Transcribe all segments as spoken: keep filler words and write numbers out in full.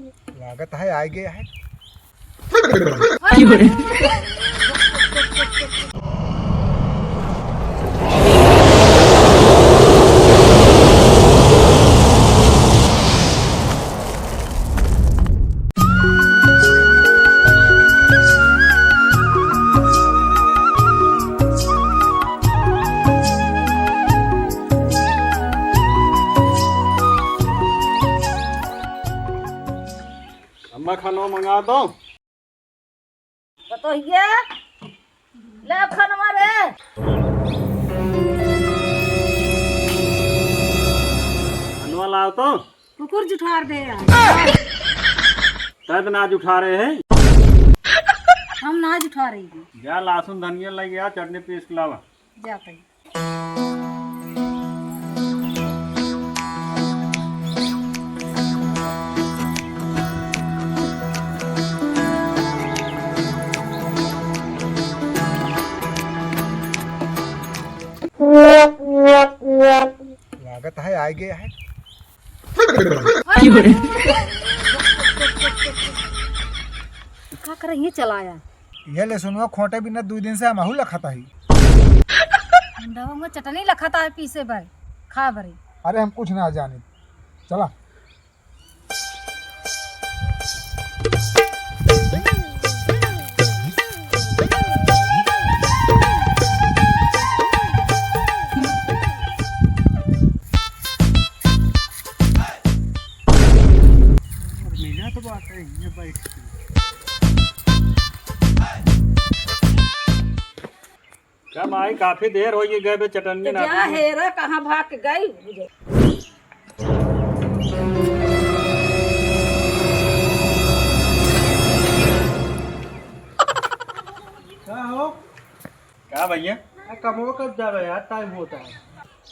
लागत है आ गया है। अम्मा, खाना मंगा दो। पतोहिया, ले खनवा रे। खनवा लाओ तो। कुकुर जुठार दे यार। तै तो ना जुठारे हैं। हम ना जुठारे हैं। जा लहसुन धनिया लइ गया, चटनी पीस के लावा। जाते हैं। लागत है आ गया है। का करे ये चलाया? ये लहसुनवा खोटे बिना दुइ दिन से हमहू लखत हई। मुंडवा में चटनी लखत है पीसे बर, खा बरे। अरे हम कुछ ना जानी, चला। का माई, काफी देर होइ गए बे, चटनिया तो ना जा पी। हेरा, कहाँ भाग के गई बुझे। का हो? का भैया? आ, कमवा कब जाबे यार, टाइम होता है।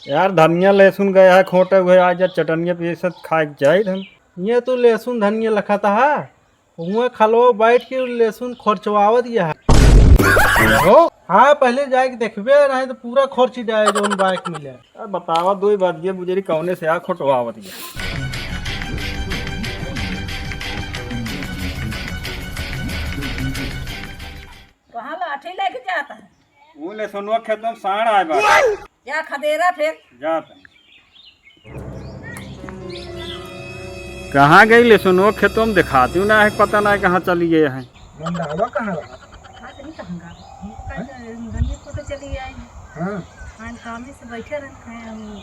यार, धनिया लहसुन गया है खोटे हुए, आज यार चटनिया पीसत खाए के जाई हम। ये तो लहसुन धनिया लखत है, हुआं खलवा बैठ के लहसुन खोरचवावत गया है। हो? हाँ, पहले जाके देखबे, नहीं तो पूरा खोरची जाए जौन बाइक मिले। अब बतावा, दो ही बात ये बुझेरी कौने से आ खोटवावत गया। कहाँ लाठी लेके जाता है? ऊ लहसुनवा खेत में साँड़ आए बा। जा खदेरा फिर। जात। कहाँ गई लहसुनवा खेतवा में, देखाती हूँ ना है, पता ना है कहाँ चली गई है। मुंडावा कहाँ रहा? पता नहीं कहाँ गया। हमको कहा, "गन्ने को तो चली आई।" हाँ। हाँ, कामे से बैठे रहते हैं, हम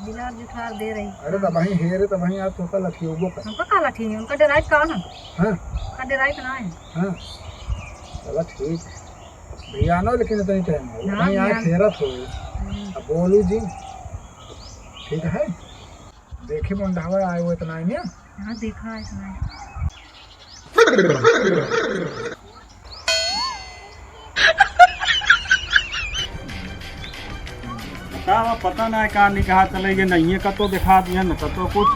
बिलार जुठार दे रही। अरे, तब वहीं हेरे, तब वहीं आप तो कल अखियोगो का। हमको का लाठी है, उनका डेराइट का ना। हाँ। उनका डेराइट ना है। हाँ। चला ठीक। भैया आनो, लेकिन इतनी टाइम हो। ना, कहीं आए ना। फेरत हो। हम्म। अब बोलू जी। ठीक है। देखी मुंडावा आए वो इतना ही ना। हाँ, देखा है इतना ही। का बा, पता ना है का निकाह चले गए, नहीं है कतो दिखा दिया, न कतो कुछ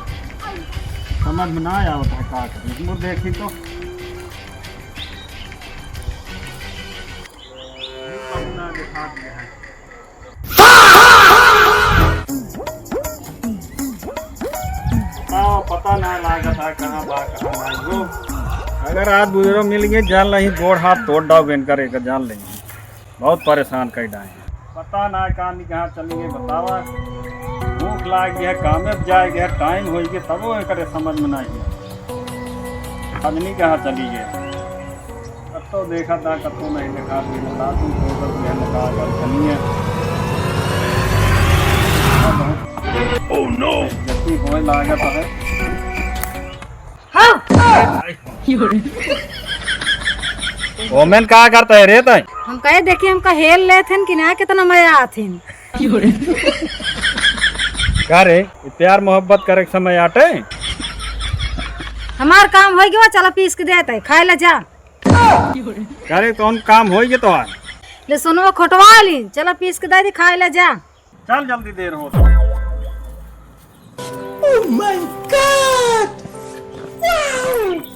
समझ में ना आवत है, का करी। हम देखी तो पता दिखा दिया है। बताओ, पता ना लागत है कहाँ बा, कहाँ नहीं हो। अगर आज बुजुर्ग मिल गए, जान लही, गोड़ हाथ तोड़ डाओ इनकर, एक जान लही। बहुत परेशान कर डाए हैं। पता ना कहाँ निकाह चली गई, बतावा। भूख लाग गया, कामे पे जाए गया, टाइम हो गया, तबो एकरे समझ में नहीं है। पता नहीं कहाँ चली गई। कत्तो देखा था, कत्तो नहीं देखा, दिन रात में फोकस में लगा कर चलिए। Oh no! जबकि होए लागत है। हाँ। ओमेन का करता है रे तै? हम कहे, देखिए, हमका हेल लेत हन कि ना, कितना मजा आत हन। का रे, ई प्यार मोहब्बत करे के समय आटे? हमार काम होइ गवा, चला पीस के देत है, खाए ला जा। का रे, कौन काम होइ गवा तोहार? लहसुनवा खोटवा ली, चला पीस के दे दी, खाए ला जा। चल जल्दी, देर होत। Oh my God! Wow!